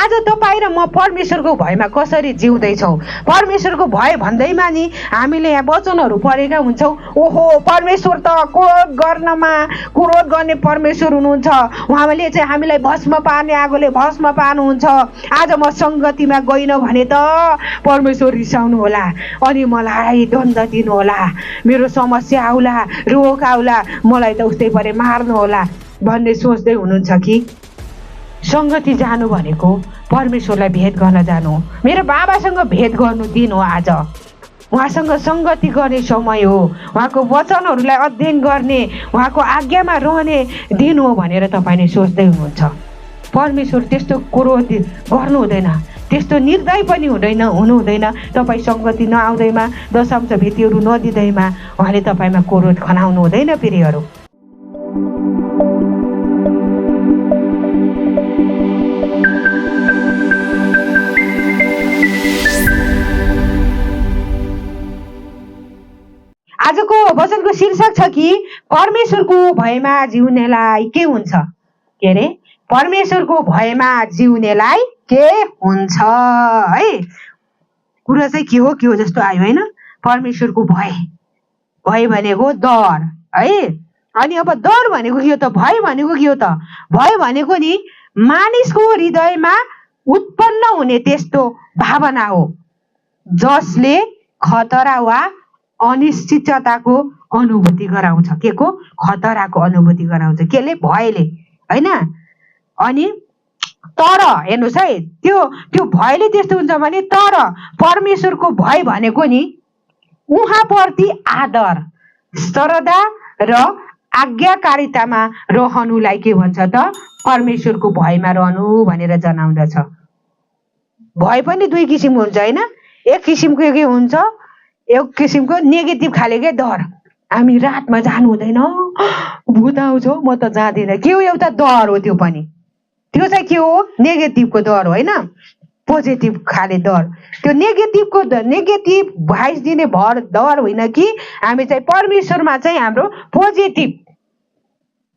आज तपाईँ र म परमेश्वरको भयमा कसरी जिउँदैछौँ? परमेश्वरको भय भन्दैमा नि हामीले यहाँ वचनहरू पढेका हुन्छौँ। ओहो, परमेश्वर त क्रोध गर्ने परमेश्वर हुनुहुन्छ, उहाँले चाहिँ हामीलाई भस्म पार्ने आगोले भस्म पार्नुहुन्छ। आज म सङ्गतिमा गइन भने त परमेश्वर रिसाउनु होला अनि मलाई दण्ड दिनु होला, मेरो समस्या आउला, रोग आउला, मलाई त उस्तै परे मार्नु होला भन्ने सोच्दै हुनुहुन्छ कि? सङ्गति जानु भनेको परमेश्वरलाई भेट गर्न जानु हो। मेरो बाबासँग भेट गर्नु दिन हो आज। उहाँसँग सङ्गति गर्ने समय हो, उहाँको वचनहरूलाई अध्ययन गर्ने, उहाँको आज्ञामा रहने दिन हो भनेर तपाईँले सोच्दै हुनुहुन्छ। परमेश्वर त्यस्तो क्रोध गर्नु हुँदैन, त्यस्तो निर्दय पनि हुनु हुँदैन। तपाईँ सङ्गति नआउँदैमा, दशांश भेटीहरू नदिँदैमा उहाँले तपाईँमा क्रोध खनाउनु हुँदैन। प्रियहरू, आजको वचनको शीर्षक छ कि परमेश्वरको भयमा जिउनेलाई के हुन्छ? के अरे? परमेश्वरको भयमा जिउनेलाई के हुन्छ है? कुरा चाहिँ के हो जस्तो आयो होइन? परमेश्वरको भय, भय भनेको डर है। अनि अब डर भनेको के हो त? भय भनेको के हो त? भय भनेको नि मानिसको हृदयमा उत्पन्न हुने त्यस्तो भावना हो जसले खतरा वा अनिश्चितताको अनुभूति गराउँछ। के को? खतराको अनुभूति गराउँछ। केले? भयले होइन। अनि तर हेर्नुहोस् है, त्यो भयले त्यस्तो हुन्छ भने, तर परमेश्वरको भय भनेको नि उहाँप्रति आदर, श्रद्धा र आज्ञाकारितामा रहनुलाई के भन्छ त? परमेश्वरको भयमा रहनु भनेर जनाउँदछ। भय पनि दुई किसिमको हुन्छ होइन? एक किसिमको के हुन्छ? एक किसिमको नेगेटिभ खाले के डर, हामी रातमा जानु हुँदैन, भूत आउँछ, म त जाँदिनँ, के हो? एउटा डर हो। त्यो पनि त्यो चाहिँ के हो? नेगेटिभको डर हो होइन? पोजिटिभ खाले डर। त्यो नेगेटिभ भाइस दिने डर होइन कि हामी चाहिँ परमेश्वरमा चाहिँ हाम्रो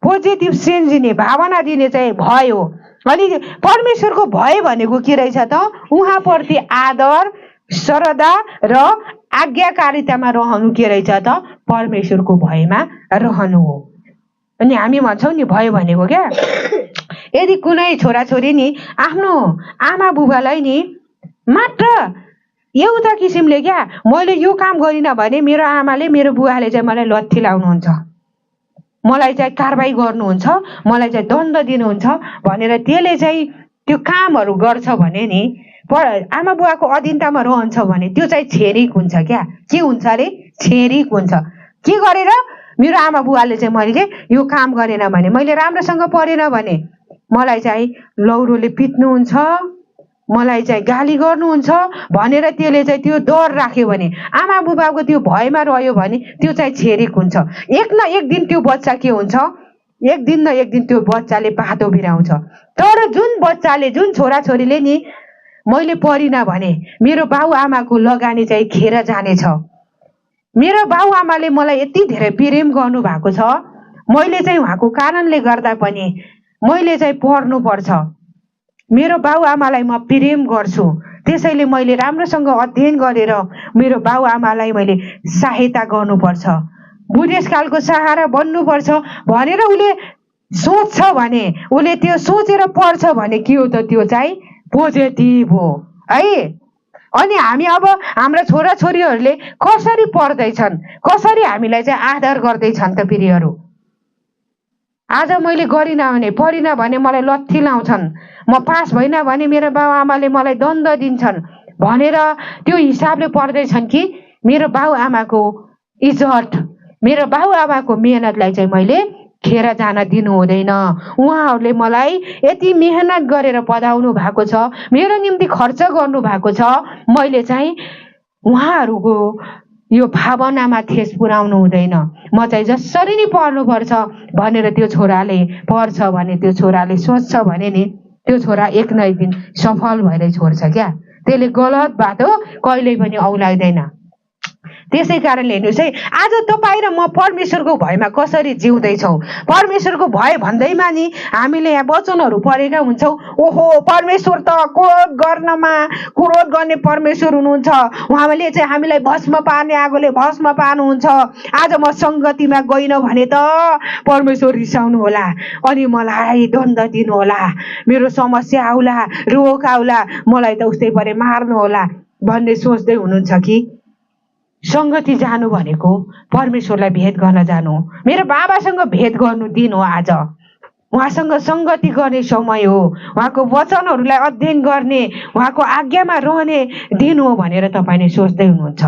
पोजिटिभ सेन्स दिने, भावना दिने चाहिँ भय हो। अनि परमेश्वरको भय भनेको के रहेछ त? उहाँप्रति आदर, श्रद्धा र आज्ञाकारितामा रहनु के रहेछ त? परमेश्वरको भयमा रहनु हो। अनि हामी भन्छौँ नि भय भनेको क्या, यदि कुनै छोराछोरी नि आफ्नो आमा बुबालाई नि मात्र एउटा किसिमले क्या, मैले यो काम गरिनँ भने मेरो आमाले, मेरो बुवाले चाहिँ मलाई लत्थी लाउनुहुन्छ, मलाई चाहिँ कारबाही गर्नुहुन्छ, मलाई चाहिँ दण्ड दिनुहुन्छ भनेर त्यसले चाहिँ त्यो कामहरू गर्छ भने नि, आमा बुवाको अधीनतामा रहन्छ भने त्यो चाहिँ छेरिक हुन्छ क्या। के हुन्छ अरे? छेरिक हुन्छ। के गरेर? मेरो आमा बुवाले चाहिँ मैले यो काम गरेन भने, मैले राम्रोसँग पढेन भने मलाई चाहिँ लौरोले पिट्नुहुन्छ, मलाई चाहिँ गाली गर्नुहुन्छ भनेर त्यसले चाहिँ त्यो डर राख्यो भने, आमा बुबाको त्यो भयमा रह्यो भने त्यो चाहिँ छेरिक हुन्छ। एक न एक दिन त्यो बच्चा के हुन्छ? एक दिन न एक दिन त्यो बच्चाले बाटो बिराउँछ। तर जुन बच्चाले, जुन छोराछोरीले नि मैले पढिनँ भने मेरो बाउ आमाको लगानी चाहिँ खेर जानेछ, मेरो बाउ आमाले मलाई यति धेरै प्रेम गर्नु भएको छ, मैले चाहिँ उहाँको कारणले गर्दा पनि मैले चाहिँ पढ्नु पर्छ, मेरो बाउ आमालाई म प्रेम गर्छु, त्यसैले मैले राम्रोसँग अध्ययन गरेर मेरो बाउ आमालाई मैले सहायता गर्नुपर्छ, बुढेसकालको सहारा बन्नुपर्छ भनेर उसले सोच्छ भने, उसले त्यो सोचेर पढ्छ भने के हो त? त्यो चाहिँ पोजिटिभ हो है। अनि हामी अब हाम्रा छोराछोरीहरूले कसरी पढ्दैछन्, कसरी हामीलाई चाहिँ आदर गर्दैछन् त? प्रियहरू, आज मैले गरिनँ भने, पढिनँ भने मलाई लत्थी लाउँछन्, म पास भइनँ भने मेरो बाउ आमाले मलाई दण्ड दिन्छन् भनेर त्यो हिसाबले पढ्दैछन् कि मेरो बाउ आमाको इज्जत, मेरो बाउ आमाको मेहनतलाई चाहिँ मैले खेर जान दिनु हुँदैन। उहाँहरूले मलाई यति मेहनत गरेर पढाउनु भएको छ, मेरो निम्ति खर्च गर्नु भएको छ, मैले चाहिँ उहाँहरूको यो भावनामा ठेस पुर्याउनु हुँदैन, म चाहिँ जसरी नै पढ्नुपर्छ भनेर त्यो छोराले पढ्छ भने, त्यो छोराले सोच्छ भने नि त्यो छोरा एक न एक दिन सफल भएर छोड्छ क्या। त्यसले गलत बाटो कहिल्यै पनि औलाइदैन। त्यसै कारणले हेर्नुहोस् है, आज तपाईँ र म परमेश्वरको भयमा कसरी जिउँदैछौँ। परमेश्वरको भय भन्दैमा नि हामीले यहाँ वचनहरू पढेका हुन्छौँ। ओहो, परमेश्वर त क्रोध गर्ने परमेश्वर हुनुहुन्छ, उहाँले चाहिँ हामीलाई भस्म पार्ने आगोले भस्म पार्नुहुन्छ। आज म सङ्गतिमा गइन भने त परमेश्वर रिसाउनु होला, अनि मलाई दण्ड दिनु होला, मेरो समस्या आउला, रोग आउला, मलाई त उस्तै परे मार्नु होला भन्ने सोच्दै हुनुहुन्छ कि सङ्गति जानु भनेको परमेश्वरलाई भेट गर्न जानु, मेरो बाबासँग भेट गर्नु दिन हो। आज उहाँसँग सङ्गति गर्ने समय हो, उहाँको वचनहरूलाई अध्ययन गर्ने, उहाँको आज्ञामा रहने दिन हो भनेर तपाईँले सोच्दै हुनुहुन्छ।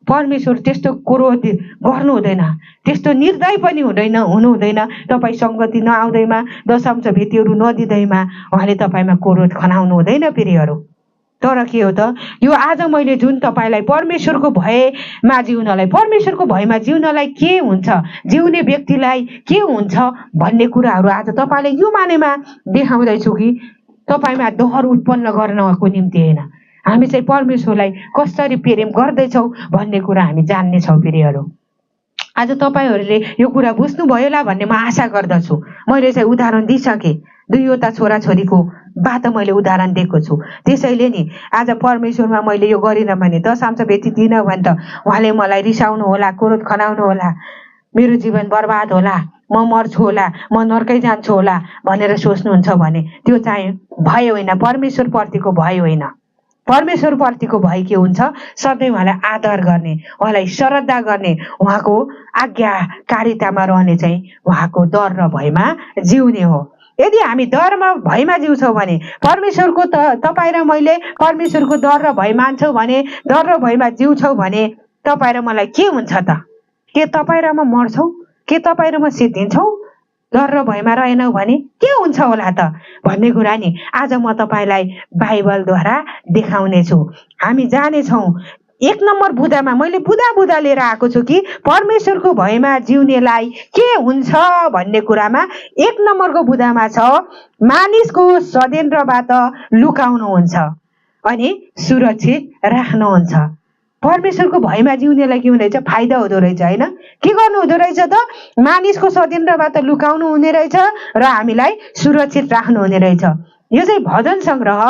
परमेश्वर त्यस्तो क्रोध गर्नु हुँदैन, त्यस्तो निर्दय पनि हुनु हुँदैन। तपाईँ सङ्गति नआउँदैमा, दशांश भेटीहरू नदिँदैमा उहाँले तपाईँमा क्रोध खनाउनु हुँदैन प्रियहरू। तर के हो त, यो आज मैले जुन तपाईँलाई परमेश्वरको भयमा जिउनलाई, परमेश्वरको भयमा जिउनलाई के हुन्छ, जिउने व्यक्तिलाई के हुन्छ भन्ने कुराहरू आज तपाईँलाई यो मानेमा देखाउँदैछु कि तपाईँमा डर उत्पन्न गर्नको निम्ति होइन, हामी चाहिँ परमेश्वरलाई कसरी प्रेम गर्दैछौँ भन्ने कुरा हामी जान्नेछौँ प्रियहरू। आज तपाईँहरूले यो कुरा बुझ्नुभयो होला भन्ने म आशा गर्दछु। मैले चाहिँ उदाहरण दिइसकेँ, दुईवटा छोराछोरीको बात मैले उदाहरण दिएको छु। त्यसैले नि आज परमेश्वरमा मैले यो गरिनँ भने, दशांश भेटी दिनँ भने त उहाँले मलाई रिसाउनु होला, क्रोध खनाउनु होला, मेरो जीवन बर्बाद होला, म मर्छु होला, म नर्कै जान्छु होला भनेर सोच्नुहुन्छ भने त्यो चाहिँ भय होइन, परमेश्वरप्रतिको भय होइन। परमेश्वरप्रतिको भय के हुन्छ, सधैँ उहाँलाई आदर गर्ने, उहाँलाई श्रद्धा गर्ने, उहाँको आज्ञाकारितामा रहने चाहिँ उहाँको डर र भयमा जिउने हो। यदि हामी डरमा भयमा जिउँछौँ भने, परमेश्वरको तपाईँ र मैले परमेश्वरको डर र भय मान्छौँ भने, डर र भयमा जिउँछौँ भने तपाईँ र मलाई के हुन्छ त? के तपाईँ र म मर्छौँ? के तपाईँ र म सिद्धिन्छौँ? डर र भयमा रहेनौँ भने के हुन्छ होला त भन्ने कुरा नि आज म तपाईँलाई बाइबलद्वारा देखाउने छु। हामी जानेछौँ 1 नम्बर बुँदामा, मैले बुँदा लिएर आएको छु कि परमेश्वरको भयमा जिउनेलाई के हुन्छ भन्ने कुरामा 1 नम्बरको बुँदामा छ, मानिसको षड्यन्त्रबाट लुकाउनुहुन्छ अनि सुरक्षित राख्नुहुन्छ। परमेश्वरको भयमा जिउनेलाई के हुँदो रहेछ, फाइदा हुँदो रहेछ होइन। के गर्नु हुँदो रहेछ त, मानिसको षड्यन्त्रबाट लुकाउनु हुने रहेछ र हामीलाई सुरक्षित राख्नु हुने रहेछ। यो चाहिँ भजन सङ्ग्रह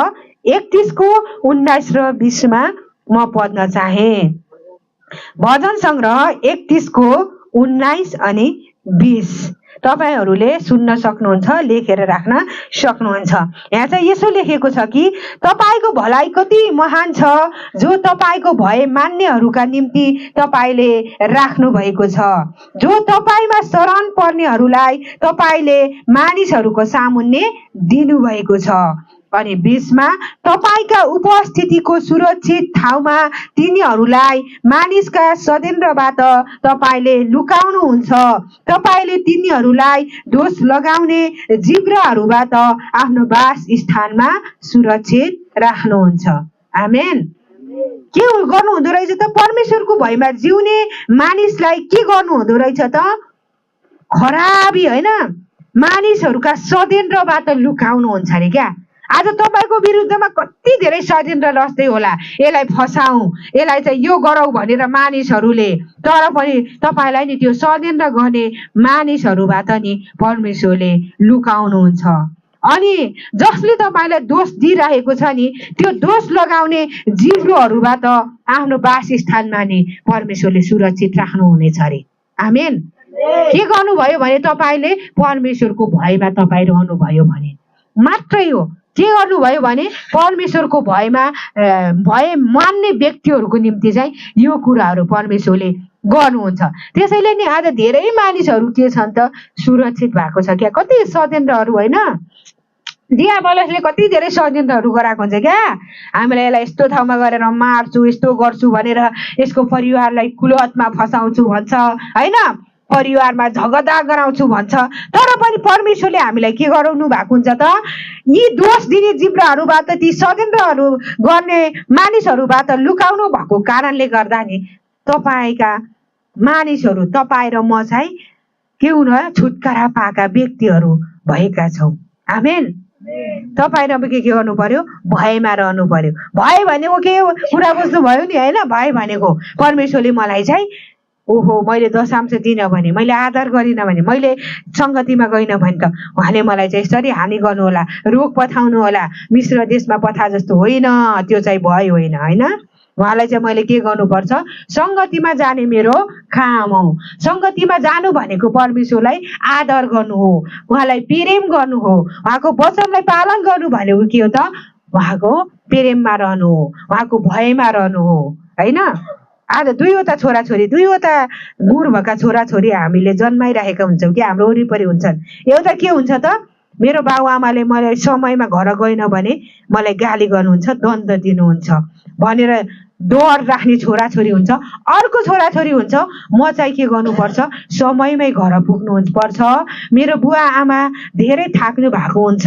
31:19 र 20मा म पढ्न चाहे। भजन सङ्ग्रह 31:19 अनि 20 तपाईहरूले सुन्न सक्नुहुन्छ, लेखेर राख्न सक्नुहुन्छ। यहाँ चाहिँ यसो लेखेको छ कि तपाईँको भलाइ कति महान छ, जो तपाईँको भय मान्नेहरूका निम्ति तपाईँले राख्नु भएको छ, जो तपाईँमा शरण पर्नेहरूलाई तपाईँले मानिसहरूको सामुन्ने दिनुभएको छ। अनि 20मा तपाईँका उपस्थितिको सुरक्षित ठाउँमा तिनीहरूलाई मानिसका षड्यन्त्रबाट तपाईँले लुकाउनुहुन्छ। तपाईँले तिनीहरूलाई दोष लगाउने जिब्राहरूबाट आफ्नो वास स्थानमा सुरक्षित राख्नुहुन्छ। आमेन। के गर्नु हुँदो रहेछ त, परमेश्वरको भयमा जिउने मानिसलाई के गर्नु हुँदो रहेछ त, खराबी होइन, मानिसहरूका षड्यन्त्रबाट लुकाउनुहुन्छ अरे क्या। आज तपाईँको विरुद्धमा कति धेरै षड्यन्त्र रच्दै होला, यसलाई फसाउँ, यसलाई चाहिँ यो गरौँ भनेर मानिसहरूले, तर पनि तपाईँलाई नि त्यो षड्यन्त्र गर्ने मानिसहरूबाट नि परमेश्वरले लुकाउनुहुन्छ। अनि जसले तपाईँलाई दोष दिइरहेको छ नि, त्यो दोष लगाउने जिब्रोहरूबाट आफ्नो वासस्थानमा नि परमेश्वरले सुरक्षित राख्नुहुनेछ अरे। आमेन। के गर्नुभयो भने तपाईँले परमेश्वरको भयमा तपाईँ रहनुभयो भने मात्रै हो। के गर्नुभयो भने परमेश्वरको भय मान्ने व्यक्तिहरूको निम्ति चाहिँ यो कुराहरू परमेश्वरले गर्नुहुन्छ। त्यसैले नि आज धेरै मानिसहरू के छन् त, सुरक्षित भएको छ क्या। कति षड्यन्त्रहरू होइन, डियाबलसले कति धेरै षड्यन्त्रहरू गराएको हुन्छ क्या। हामीलाई यसलाई यस्तो ठाउँमा गरेर मार्छु, यस्तो गर्छु भनेर यसको परिवारलाई कुलतमा फसाउँछु भन्छ होइन, परिवारमा झगडा गराउँछु भन्छ। तर पनि परमेश्वरले हामीलाई के गराउनु भएको हुन्छ त, यी दोष दिने जिब्राहरूबाट, ती षड्यन्त्रहरू गर्ने मानिसहरूबाट लुकाउनु भएको कारणले गर्दा नि तपाईँका मानिसहरू, तपाईँ र म चाहिँ के हुन छुटकारा पाएका व्यक्तिहरू भएका छौँ। आमेन। तपाईँ र के गर्नु पर्यो? भयमा रहनु पर्यो। भय भनेको के हो? कुरा बुझ्नुभयो नि होइन? भय भनेको परमेश्वरले मलाई चाहिँ ओहो मैले दशांश दिनँ भने, मैले आदर गरिनँ भने, मैले सङ्गतिमा गइनँ भने त उहाँले मलाई चाहिँ यसरी हानि गर्नु होला, रोग पठाउनु होला, मिश्र देशमा पठा जस्तो होइन। त्यो चाहिँ भय होइन होइन। उहाँलाई चाहिँ मैले के गर्नुपर्छ? सङ्गतिमा जाने मेरो काम हो। सङ्गतिमा जानु भनेको परमेश्वरलाई आदर गर्नु हो, उहाँलाई प्रेम गर्नु हो, उहाँको वचनलाई पालन गर्नु भनेको के हो त? उहाँको प्रेममा रहनु हो, उहाँको भयमा रहनु हो होइन। आज दुईवटा छोराछोरी, दुईवटा गुण भएका छोराछोरी हामीले जन्माइराखेका हुन्छौँ कि हाम्रो वरिपरि हुन्छन्। एउटा के हुन्छ त? मेरो बाबुआमाले मलाई समयमा घर गएन भने मलाई गाली गर्नुहुन्छ, दण्ड दिनुहुन्छ भनेर डर राख्ने छोराछोरी हुन्छ। अर्को छोराछोरी हुन्छ म चाहिँ के गर्नुपर्छ? समयमै घर पुग्नु पर्छ। मेरो बुवा आमा धेरै थाक्नु भएको हुन्छ,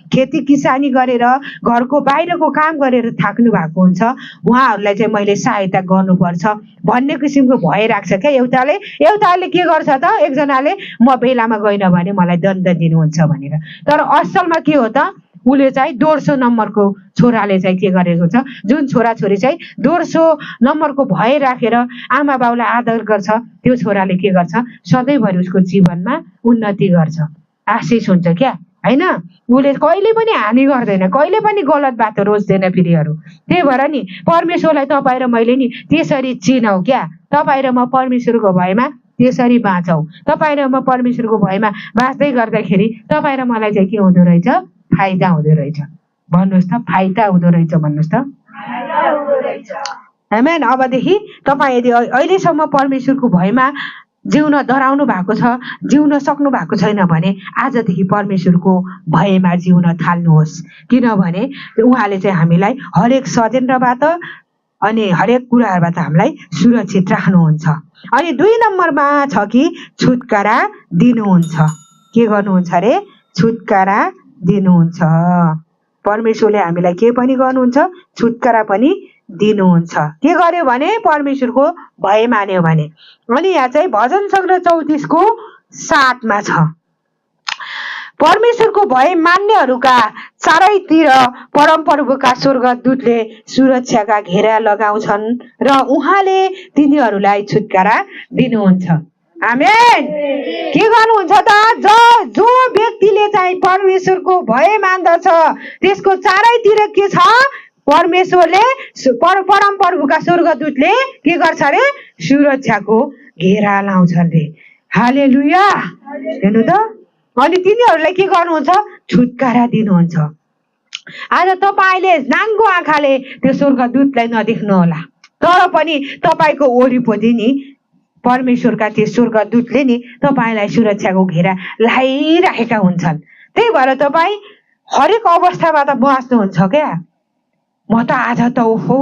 खेती किसानी गरेर घरको बाहिरको काम गरेर थाक्नु भएको हुन्छ, उहाँहरूलाई चाहिँ मैले सहायता गर्नुपर्छ भन्ने किसिमको भय राख्छ क्या एउटाले के गर्छ त? एकजनाले म बेलामा गएन भने मलाई दण्ड दिनुहुन्छ भनेर। तर असलमा के हो त? उसले चाहिँ दोस्रो नम्बरको छोराले चाहिँ के गरेको छ? जुन छोराछोरी चाहिँ दोस्रो नम्बरको भय राखेर आमा बाउलाई आदर गर्छ, त्यो छोराले के गर्छ? सधैँभरि उसको जीवनमा उन्नति गर्छ, आशिष हुन्छ क्या होइन। उसले कहिले पनि हानि गर्दैन, कहिले पनि गलत बाटो रोज्दैन फेरिहरू। त्यही भएर नि परमेश्वरलाई तपाईँ र मैले नि त्यसरी चिनौँ क्या। तपाईँ र म परमेश्वरको भयमा त्यसरी बाँचौँ। तपाईँ र म परमेश्वरको भयमा बाँच्दै गर्दाखेरि तपाईँ र मलाई चाहिँ के हुँदो रहेछ? फाइदा हुँदो रहेछ। भन्नुहोस् त, फाइदा हुँदो रहेछ भन्नुहोस् त। आमेन। अबदेखि तपाईँ यदि अहिलेसम्म परमेश्वरको भयमा जिउन डराउनु भएको छ, जिउन सक्नु भएको छैन भने आजदेखि परमेश्वरको भयमा जिउन थाल्नुहोस्। किनभने उहाँले चाहिँ हामीलाई हरेक षड्यन्त्रबाट अनि हरेक कुराहरूबाट हामीलाई सुरक्षित राख्नुहुन्छ। अनि 2 नम्बरमा छ कि छुटकारा दिनुहुन्छ। के गर्नुहुन्छ अरे? छुटकारा दिनुहुन्छ। परमेश्वरले हामीलाई के पनि गर्नुहुन्छ? छुटकारा पनि दिनुहुन्छ। के गर्यो भने? परमेश्वरको भय मान्यो भने। अनि यहाँ चाहिँ भजन सङ्ग्रह 34:7 मा छ, परमेश्वरको भय मान्नेहरूका चारैतिर परमप्रभुका स्वर्गदूतले सुरक्षाका घेरा लगाउँछन् र उहाँले तिनीहरूलाई छुटकारा दिनुहुन्छ। आमेन। के गर्नुहुन्छ त? जो व्यक्तिले चाहिँ परमेश्वरको भय मान्दछ त्यसको चारैतिर के छ? परमेश्वरले परमप्रभुका स्वर्गदूतले के गर्छ अरे? सुरक्षाको घेरा लाउँछन् रे। हालेलुया। हेर्नु त। अनि तिनीहरूलाई के गर्नुहुन्छ? छुटकारा दिनुहुन्छ। आज तपाईँले नाङ्गो आँखाले त्यो स्वर्गदूतलाई नदेख्नु होला, तर पनि तपाईँको वरिपरि नि परमेश्वरका त्यो स्वर्गदूतले नि तपाईँलाई सुरक्षाको घेरा लगाइराखेका हुन्छन्। त्यही भएर तपाईँ हरेक अवस्थाबाट बाँच्नुहुन्छ क्या। म त आज त ओहो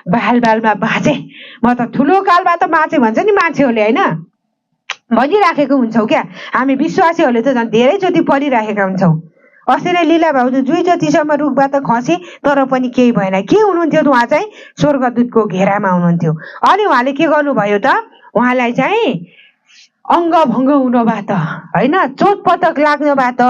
बालमा बाँचेँ, म त ठुलो कालबाट बाँचेँ भन्छ नि मान्छेहरूले होइन, भनिराखेको हुन्छौँ क्या। हामी विश्वासीहरूले त झन् धेरैचोटि पढिराखेका हुन्छौँ। अस्ति नै लीला भाउजू 2 चोटिसम्म रुखबाट खसे तर पनि केही भएन। के हुनुहुन्थ्यो त? उहाँ चाहिँ स्वर्गदूतको घेरामा हुनुहुन्थ्यो। अनि उहाँले के गर्नुभयो त? उहाँलाई चाहिँ अङ्गभङ्ग हुनबाट होइन, चोटपटक लाग्नबाट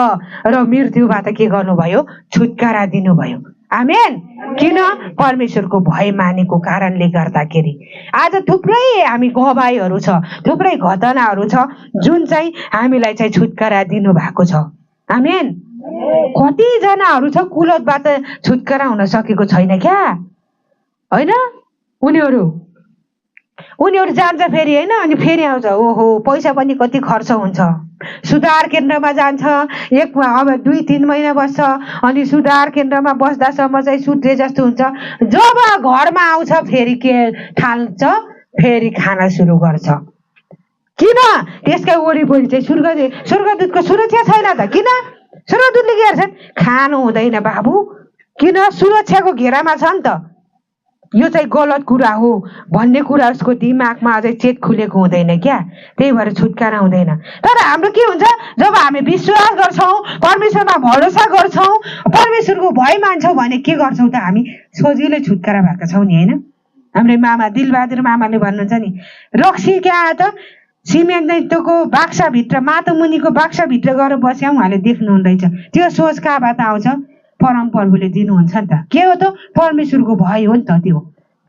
र मृत्युबाट के गर्नुभयो? छुटकारा दिनुभयो। आमेन। किन? परमेश्वरको भय मानेको कारणले गर्दाखेरि। आज थुप्रै हामी गवाईहरू छ, थुप्रै घटनाहरू छ जुन चाहिँ हामीलाई चाहिँ छुटकारा दिनुभएको छ। आमेन। कतिजनाहरू छ कुलतबाट छुटकारा हुन सकेको छैन क्या होइन। उनीहरू जान्छ फेरि होइन, अनि फेरि आउँछ। ओहो पैसा पनि कति खर्च हुन्छ। सुधार केन्द्रमा जान्छ, अब 2-3 महिना बस्छ, अनि सुधार केन्द्रमा बस्दासम्म चाहिँ सुत्रे जस्तो हुन्छ। जब घरमा आउँछ फेरि के थाल्छ? फेरि खाना सुरु गर्छ। किन? त्यसका वरिपरि चाहिँ स्वर्गदूतको सुरक्षा छैन त। किन? स्वर्गदूतले के गर्छन्? खानु हुँदैन बाबु। किन? सुरक्षाको घेरामा छ नि त। यो चाहिँ गलत कुरा हो भन्ने कुरा उसको दिमागमा अझै चेत खुलेको हुँदैन क्या। त्यही भएर छुटकारा हुँदैन। तर हाम्रो के हुन्छ? जब हामी विश्वास गर्छौँ, परमेश्वरमा भरोसा गर्छौँ, परमेश्वरको भय मान्छौँ भने के गर्छौँ त? हामी सजिलै छुटकारा भएका छौँ नि होइन। हाम्रो मामा दिलबहादुर मामाले भन्नुहुन्छ नि, रक्सी क्या त सिमेन्टको बाक्साभित्र माटोमुनिको बाक्साभित्र गएर बस्या उहाँले देख्नुहुँदो रहेछ। त्यो सोच कहाँबाट आउँछ? परमप्रभुले दिनुहुन्छ नि त। के हो त? परमेश्वरको भय हो नि त त्यो।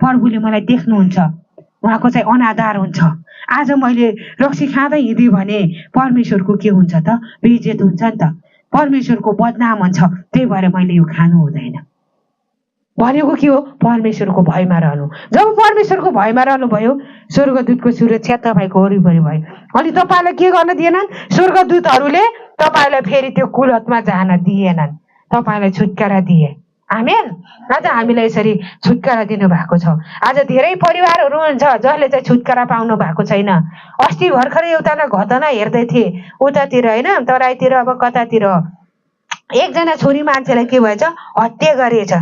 प्रभुले मलाई देख्नुहुन्छ, उहाँको चाहिँ अनादर हुन्छ। आज मैले रक्सी खाँदै हिँडेँ भने परमेश्वरको के हुन्छ त? बेइज्जत हुन्छ नि त, परमेश्वरको बदनाम हुन्छ। त्यही भएर मैले यो खानु हुँदैन भनेको के हो? परमेश्वरको भयमा रहनु। जब परमेश्वरको भयमा रहनुभयो, स्वर्गदूतको सुरक्षा तपाईँको वरिपरि भयो। अनि तपाईँलाई के गर्न दिएनन्? स्वर्गदूतहरूले तपाईँलाई फेरि त्यो कुलतमा जान दिएनन्, तपाईँलाई छुटकारा दिए। आमेन। आज हामीलाई यसरी छुटकारा दिनुभएको छ। आज धेरै परिवारहरू हुन्छ जसले चाहिँ छुटकारा पाउनु भएको छैन। अस्ति भर्खरै एउटा घटना हेर्दै थिएँ उतातिर, होइन, तराईतिर, अब कतातिर एकजना छोरी मान्छेलाई के भएछ? हत्या गरेछ।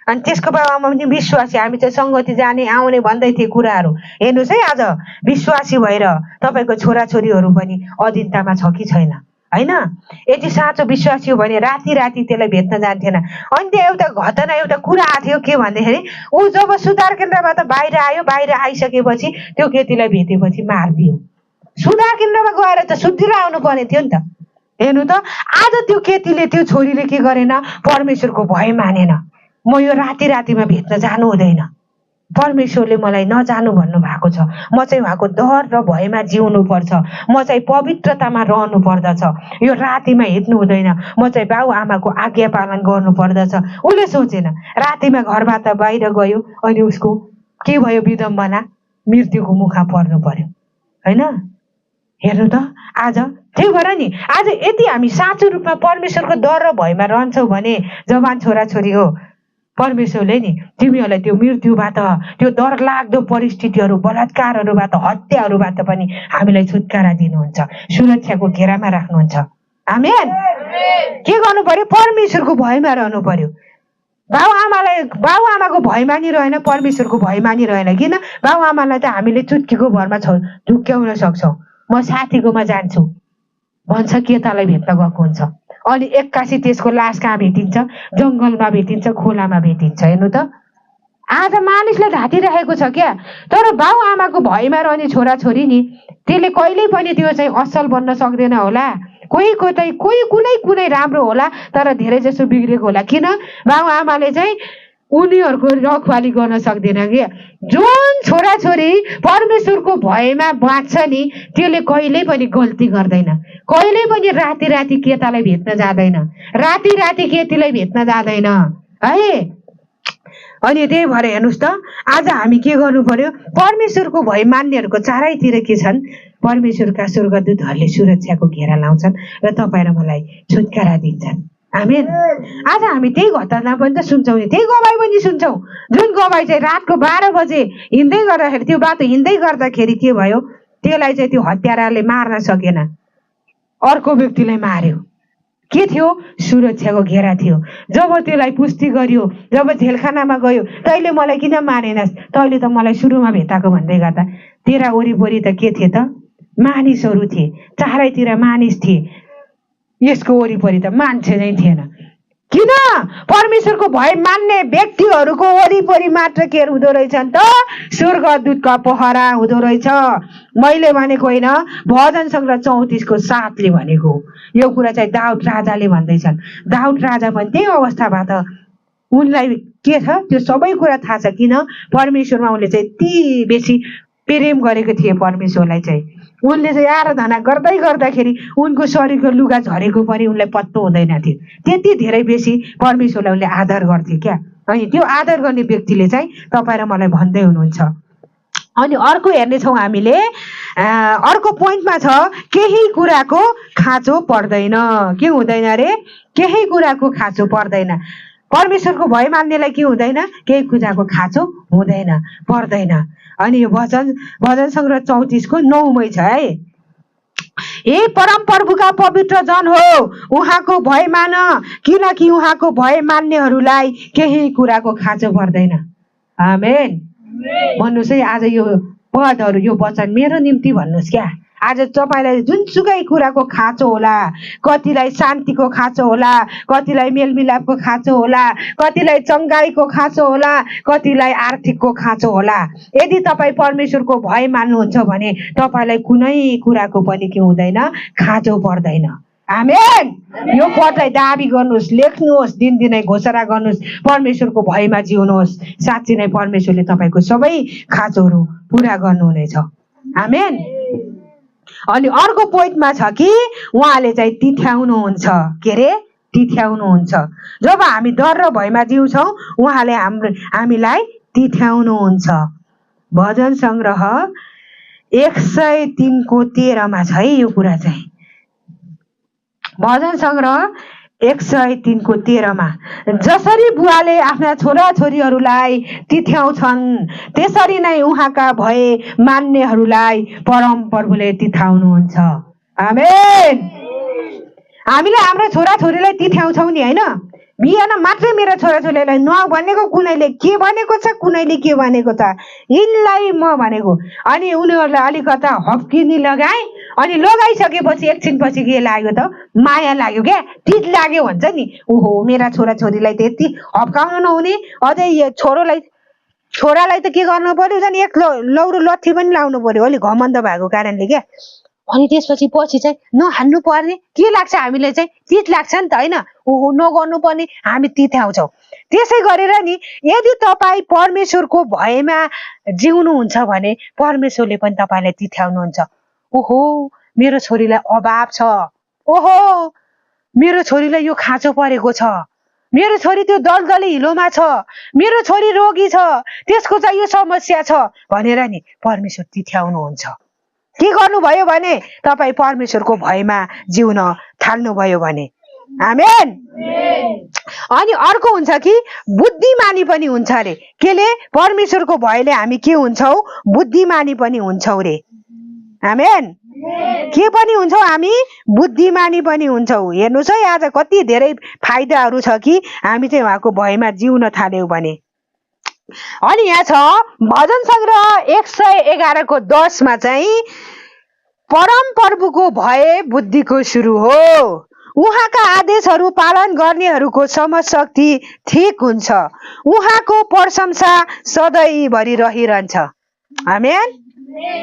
अनि त्यसको बाबामा पनि विश्वासी, हामी चाहिँ सङ्गति जाने आउने भन्दै थिए कुराहरू। हेर्नुहोस् है, आज विश्वासी भएर तपाईँको छोराछोरीहरू पनि अधीनतामा छ कि छैन, होइन? यदि साँचो विश्वासी हो भने राति राति त्यसलाई भेट्न जान्थेन। अनि त्यहाँ एउटा घटना, एउटा कुरा आएको थियो। के भन्दाखेरि ऊ जब सुधार केन्द्रबाट बाहिर आयो, बाहिर आइसकेपछि त्यो केटीलाई भेटेपछि मारिदियो। सुधार केन्द्रमा गएर त सुधेर आउनु पर्ने थियो नि त। हेर्नु त, आज त्यो केटीले, त्यो छोरीले के गरेन? परमेश्वरको भय मानेन। म यो राति रातिमा भेट्न जानु हुँदैन, परमेश्वरले मलाई नजानु भन्नु भएको छ। म चाहिँ उहाँको डर र भयमा जिउनु पर्छ, म चाहिँ पवित्रतामा रहनु पर्दछ। यो रातिमा हिँड्नु हुँदैन, म चाहिँ बाउ आमाको आज्ञा पालन गर्नु पर्दछ। उसले सोचेन, रातिमा घरबाट बाहिर गयो अनि उसको के भयो? विडम्बना, मृत्युको मुखमा पर्नु पर्यो, होइन? हेर्नु त, आज त्यही भएर नि आज यदि हामी साँचो रूपमा परमेश्वरको डर र भयमा रहन्छौँ भने जवान छोराछोरी हो, परमेश्वरले नि तिमीहरूलाई त्यो मृत्युबाट, त्यो डरलाग्दो परिस्थितिहरू, बलात्कारहरूबाट, हत्याहरूबाट पनि हामीलाई छुटकारा दिनुहुन्छ, सुरक्षाको घेरामा राख्नुहुन्छ। आमेन। के गर्नु पर्यो? परमेश्वरको भयमा रहनु पर्यो। बाउ आमाको भय मानिरहेन, परमेश्वरको भय मानिरहेन। किन? बाउ आमालाई त हामीले चुटकीको भरमा झुक्क्याउन सक्छौँ। म साथीकोमा जान्छु भन्छ, केटालाई भेट्न गएको हुन्छ, अनि एक्कासी त्यसको लास कहाँ भेटिन्छ? जङ्गलमा भेटिन्छ, खोलामा भेटिन्छ। हेर्नु त, आज मानिसलाई ढाँटिरहेको छ क्या। तर बाउ आमाको भयमा रहने छोराछोरी नि, त्यसले कहिल्यै पनि त्यो चाहिँ असल बन्न सक्दैन होला। कोही कुनै राम्रो होला, तर धेरै जसो बिग्रेको होला। किन? बाउ आमाले चाहिँ उनीहरूको रखवाली गर्न सक्दैन क्या। जुन छोराछोरी परमेश्वरको भयमा बाँच्छ नि, त्यसले कहिल्यै पनि गल्ती गर्दैन, कहिल्यै पनि राति राति केटालाई भेट्न जाँदैन, राति राति केटीलाई भेट्न जाँदैन है। अनि त्यही भएर हेर्नुहोस् त, आज हामी के गर्नु पर्यो? परमेश्वरको भय मान्नेहरूको चारैतिर के छन्? परमेश्वरका स्वर्गदूतहरूले सुरक्षाको घेरा लाउँछन् र तपाईँ र मलाई छुटकारा दिन्छन्। आमेन। आज हामी त्यही घटना पनि त सुन्छौँ नि, त्यही गवाई पनि सुन्छौँ। जुन गवाई चाहिँ रातको 12 बजे हिँड्दै गर्दाखेरि, त्यो बाटो हिँड्दै गर्दाखेरि के भयो? त्यसलाई चाहिँ त्यो हत्याराले मार्न सकेन, अर्को व्यक्तिलाई मार्यो। के थियो? सुरक्षाको घेरा थियो। जब त्यसलाई पुष्टि गरियो, जब झेलखानामा गयो, तैँले मलाई किन मारेनस्? तैँले त मलाई सुरुमा भेटाएको भन्दै गर्दा तेरा वरिपरि त के थिए त? मानिसहरू थिए, चारैतिर मानिस थिए। यसको वरिपरि त मान्छे नै थिएन। किन? परमेश्वरको भय मान्ने व्यक्तिहरूको वरिपरि मात्र के हुँदो रहेछ त? स्वर्गदूतका पहरा हुँदो रहेछ। मैले भनेको होइन, भजन सङ्ग्रह 34:7 भनेको यो कुरा चाहिँ दाउद राजाले भन्दैछन्। दाउद राजा पनि त्यही अवस्थाबाट, उनलाई के छ? त्यो सबै कुरा थाहा छ। किन? परमेश्वरमा उनले चाहिँ यति बेसी प्रेम गरेको थिए परमेश्वरलाई चाहिँ। उनले चाहिँ आराधना गर्दै गर्दाखेरि उनको शरीरको लुगा झरेको पनि उनलाई पत्तो हुँदैन थियो। त्यति धेरै बेसी परमेश्वरलाई उनले आदर गर्थे क्या। अनि त्यो आदर गर्ने व्यक्तिले चाहिँ तपाईँ र मलाई भन्दै हुनुहुन्छ। अनि अर्को हेर्नेछौँ हामीले, अर्को पोइन्टमा छ, केही कुराको खाँचो पर्दैन। के हुँदैन अरे? केही कुराको खाँचो पर्दैन। परमेश्वरको भय मान्नेलाई के हुँदैन? केही कुराको खाँचो हुँदैन, पर्दैन। अनि यो भजन सङ्ग्रह 34:9 छ है। हे परम प्रभुका पवित्र जन हो, उहाँको भय मान, किनकि उहाँको भय मान्नेहरूलाई केही कुराको खाँचो पर्दैन। आमेन। भन्नुहोस् है, आज यो पदहरू, यो वचन मेरो निम्ति भन्नुहोस् क्या। आज तपाईँलाई जुनसुकै कुराको खाँचो होला, कतिलाई शान्तिको खाँचो होला, कतिलाई मेलमिलापको खाँचो होला, कतिलाई चङ्गाईको खाँचो होला, कतिलाई आर्थिकको खाँचो होला। यदि तपाईँ परमेश्वरको भय मान्नुहुन्छ भने तपाईँलाई कुनै कुराको पनि के हुँदैन, खाँचो पर्दैन। आमेन। यो पदलाई दाबी गर्नुहोस्, लेख्नुहोस्, दिनदिनै घोषणा गर्नुहोस्, परमेश्वरको भयमा जिउनुहोस्। साँच्चै नै परमेश्वरले तपाईँको सबै खाँचोहरू पुरा गर्नुहुनेछ। आमेन। अनि अर्को पोइन्टमा छ कि उहाँले चाहिँ तिथ्याउनुहुन्छ। के अरे? तिथ्याउनुहुन्छ। जब हामी डर र भयमा जिउँछौँ उहाँले हामीलाई तिथ्याउनुहुन्छ। भजन सङ्ग्रह 103:13 छ है यो कुरा चाहिँ। भजन सङ्ग्रह 103:13 जसरी बुवाले आफ्ना छोराछोरीहरूलाई तिथ्याउँछन् त्यसरी नै उहाँका भय मान्नेहरूलाई परमप्रभुले तिथ्याउनुहुन्छ। आमेन। हामीले हाम्रो छोराछोरीलाई तिथ्याउँछौँ नि, होइन? बिहान मात्रै मेरो छोराछोरीलाई नभनेको कुनैले के भनेको छ, कुनैले के भनेको छ, यिनलाई म भनेको, अनि उनीहरूलाई अलिकता हप्किनी लगाएँ। अनि लगाइसकेपछि एकछिनपछि के लाग्यो त? माया लाग्यो क्या, टिट लाग्यो भन्छ नि। ओहो, मेरा छोराछोरीलाई त्यति हप्काउनु नहुने, अझै छोरालाई त के गर्नु पर्यो, झन् एक लौरो लट्ठी पनि लाउनु पर्यो, अलिक घमण्ड भएको कारणले क्या। अनि पछि चाहिँ नहान्नु पर्ने के लाग्छ हामीलाई चाहिँ? तित लाग्छ नि त, होइन? ओहो, नगर्नु पर्ने, हामी तिथ्याउँछौँ। त्यसै गरेर नि यदि तपाईँ परमेश्वरको भयमा जिउनुहुन्छ भने परमेश्वरले पनि तपाईँलाई तिथ्याउनुहुन्छ। ओहो, मेरो छोरीलाई अभाव छ, ओहो मेरो छोरीलाई यो खाँचो परेको छ, मेरो छोरी त्यो दलदले हिलोमा छ, मेरो छोरी रोगी छ, त्यसको चाहिँ यो समस्या छ भनेर नि परमेश्वर तिथ्याउनुहुन्छ। के गर्नुभयो भने तपाईँ परमेश्वरको भयमा जिउन थाल्नुभयो भने। आमेन। अनि अर्को हुन्छ कि बुद्धिमानी पनि हुन्छ अरे। केले? परमेश्वरको भयले हामी के हुन्छौँ? बुद्धिमानी पनि हुन्छौँ रे। आमेन। के पनि हुन्छौँ हामी? बुद्धिमानी पनि हुन्छौँ। हेर्नुहोस् है, आज कति धेरै फाइदाहरू छ कि हामी चाहिँ उहाँको भयमा जिउन थाल्यौँ भने। अनि यहाँ छ भजन सङ्ग्रह 111:10 चाहिँ परम प्रभुको भय बुद्धिको सुरु हो, उहाँका आदेशहरू पालन गर्नेहरूको समशक्ति ठिक हुन्छ, उहाँको प्रशंसा सधैँभरि रहिरहन्छ। आमेन।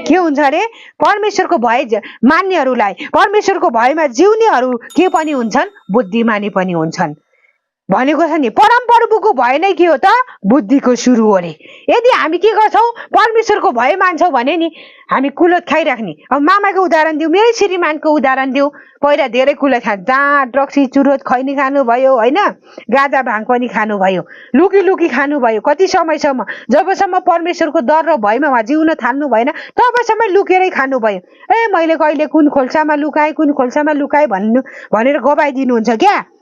के हुन्छ अरे? परमेश्वरको भय मान्नेहरूलाई, परमेश्वरको भयमा जिउनेहरू के पनि हुन्छन्? बुद्धिमानी पनि हुन्छन् भनेको छ नि। परम प्रभुको भय नै के हो त? बुद्धिको सुरु हो रे। यदि हामी के गर्छौँ? परमेश्वरको भय मान्छौँ भने नि हामी कुलत खाइराख्ने। अब मामाको उदाहरण दिउँ, मेरै श्रीमानको उदाहरण दिउँ। पहिला धेरै कुलत खान्छ, जाँड रक्सी चुरोट खैनी खानुभयो, होइन? गाजा भाङ पनि खानुभयो, लुकी लुकी खानुभयो। कति समयसम्म? जबसम्म परमेश्वरको डर र भयमा उहाँ जिउन थाल्नु भएन तबसम्म लुकेरै खानुभयो। ए मैले कहिले कुन खोल्सामा लुकाएँ, कुन खोल्सामा लुकाएँ भनेर गवाइदिनुहुन्छ क्या।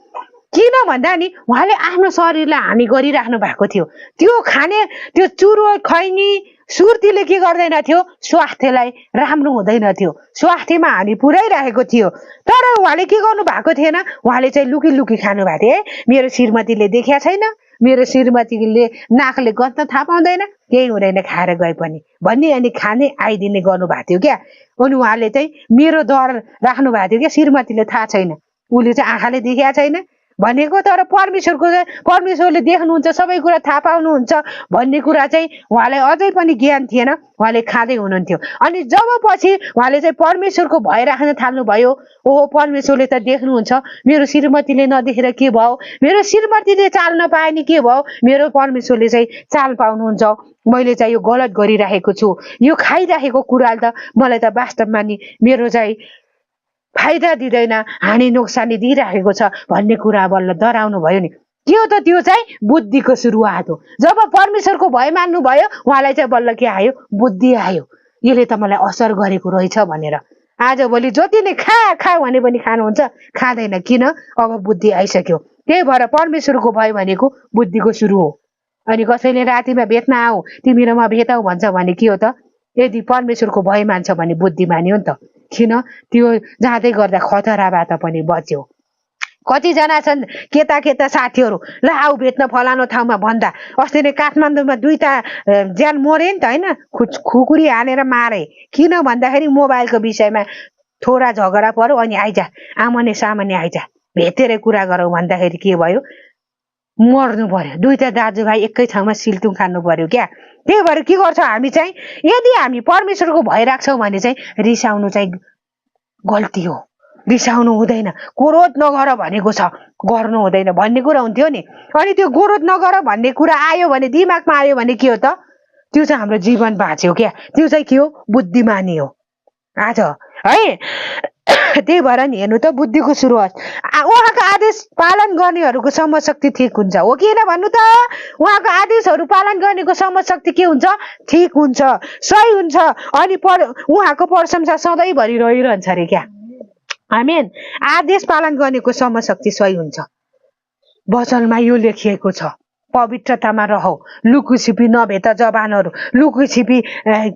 किन भन्दा नि उहाँले आफ्नो शरीरलाई हानि गरिराख्नु भएको थियो। त्यो खाने त्यो चुरोट खैनी सुर्तीले के गर्दैन थियो? स्वास्थ्यलाई राम्रो हुँदैन थियो, स्वास्थ्यमा हानि पुर्याइरहेको थियो। तर उहाँले के गर्नु भएको थिएन? उहाँले चाहिँ लुकी लुकी खानु भएको थियो। मेरो श्रीमतीले देख्या छैन, मेरो श्रीमतीले नाकले गन्ध थाहा पाउँदैन, केही हुँदैन खाएर गए पनि भन्ने, अनि खाने आइदिने गर्नुभएको थियो क्या। अनि उहाँले चाहिँ मेरो डर राख्नु भएको थियो क्या। श्रीमतीले थाहा छैन, उसले चाहिँ आँखाले देख्या छैन भनेको, तर परमेश्वरले देख्नुहुन्छ, सबै कुरा थाहा पाउनुहुन्छ भन्ने कुरा चाहिँ उहाँलाई अझै पनि ज्ञान थिएन। उहाँले खाँदै हुनुहुन्थ्यो। अनि जब पछि उहाँले चाहिँ परमेश्वरको भय राख्न थाल्नुभयो, ओहो परमेश्वरले त देख्नुहुन्छ, मेरो श्रीमतीले नदेखेर के भयो, मेरो श्रीमतीले चाल नपाए नि के भयो, मेरो परमेश्वरले चाहिँ चाल पाउनुहुन्छ। मैले चाहिँ यो गलत गरिराखेको छु, यो खाइराखेको कुराले त मलाई त वास्तवमा नि मेरो चाहिँ फाइदा दिँदैन, हानि नोक्सानी दिइराखेको छ भन्ने कुरा बल्ल डराउनु भयो नि। के हो त? त्यो चाहिँ बुद्धिको सुरुवात हो। जब परमेश्वरको भय मान्नु भयो उहाँलाई चाहिँ बल्ल के आयो? बुद्धि आयो। यसले त मलाई असर गरेको रहेछ भनेर। आजभोलि जति नै खा भने पनि खानुहुन्छ, खाँदैन। किन? अब बुद्धि आइसक्यो। त्यही भएर परमेश्वरको भय भनेको बुद्धिको सुरु हो। अनि कसैले रातिमा भेट्न आऊ, तिमी र म भेटौ भन्छ भने के हो त? यदि परमेश्वरको भय मान्छ भने बुद्धि मान्यो नि त। किन? त्यो जाँदै गर्दा खतराबाट पनि बच्यो। कतिजना छन् केटा केटा साथीहरू ल आऊ भेट्न फलानो ठाउँमा भन्दा अस्ति नै काठमाडौँमा 2टा ज्यान मरे नि त होइन खुकुरी हानेर मारे किन भन्दाखेरि मोबाइलको विषयमा थोडा झगडा पर्यो अनि आइजा आमने सामने आइजा भेटेर कुरा गरौँ भन्दाखेरि के भयो मर्नु पर्यो 2टा दाजुभाइ एकै ठाउँमा सिल्टुङ खानु पर्यो क्या त्यही भएर के गर्छ हामी चाहिँ यदि हामी परमेश्वरको भय राख्छौँ भने चाहिँ रिसाउनु चाहिँ गल्ती हो रिसाउनु हुँदैन क्रोध नगर भनेको छ गर्नु हुँदैन भन्ने कुरा हुन्थ्यो नि अनि त्यो क्रोध नगर भन्ने कुरा आयो भने दिमागमा आयो भने के हो त त्यो चाहिँ हाम्रो जीवन बाँच्यो क्या त्यो चाहिँ के हो बुद्धिमानी हो आज है त्यही भएर नि हेर्नु त बुद्धिको सुरुवात उहाँको आदेश पालन गर्नेहरूको समशक्ति ठीक हुन्छ हो कि भन्नु त उहाँको आदेशहरू पालन गर्नेको समशक्ति के हुन्छ ठीक हुन्छ सही हुन्छ अनि उहाँको प्रशंसा सधैँभरि रहिरहन्छ अरे क्या आमेन आदेश पालन गर्नेको समशक्ति सही हुन्छ वचनमा यो लेखिएको छ पवित्रतामा रहौ लुकुछिपी नभेट जवानहरू लुकुछिपी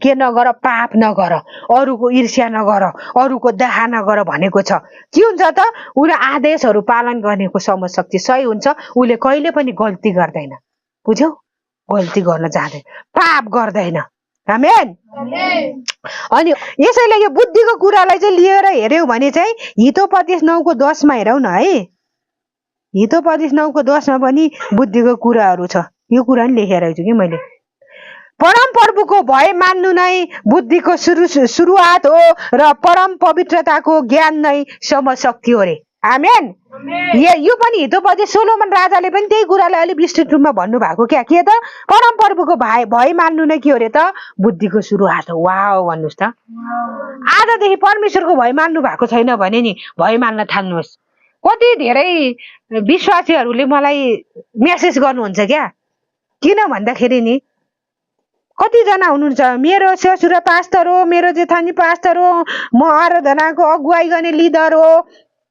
के नगर पाप नगर अरूको ईर्ष्या नगर अरूको दाह नगर भनेको छ के हुन्छ त उले आदेशहरू पालन गर्नेको समशक्ति सही हुन्छ उले कहिले पनि गल्ती गर्दैन बुझ्यौ गल्ती गर्न जाँदैन पाप गर्दैन आमेन अनि यसैले यो बुद्धिको कुरालाई चाहिँ लिएर हेर्यौ भने चाहिँ हितोपदेश 9:10 मा हेरौ न है हितोपदेश 9:10 मा पनि बुद्धिको कुराहरू छ यो कुरा नि लेखेर छु कि मैले परम प्रभुको भय मान्नु नै बुद्धिको सुरुवात हो र परम पवित्रताको ज्ञान नै समशक्ति हो रे आमेन यो पनि हितोपदेश सोलोमन राजाले पनि त्यही कुरालाई अलि विस्तृत रूपमा भन्नु भएको क्या के त परम प्रभुको भय मान्नु नै के हो रे त बुद्धिको सुरुवात हो वाओ भन्नुस् त आजदेखि परमेश्वरको भय मान्नु भएको छैन भने नि भय मान्न थाल्नुहोस् कति धेरै विश्वासीहरूले मलाई मेसेज गर्नुहुन्छ क्या किन भन्दाखेरि नि कतिजना हुनुहुन्छ मेरो ससुरा पास्टर हो मेरो जेठानी पास्टर हो म आराधनाको अगुवाई गर्ने लिडर हो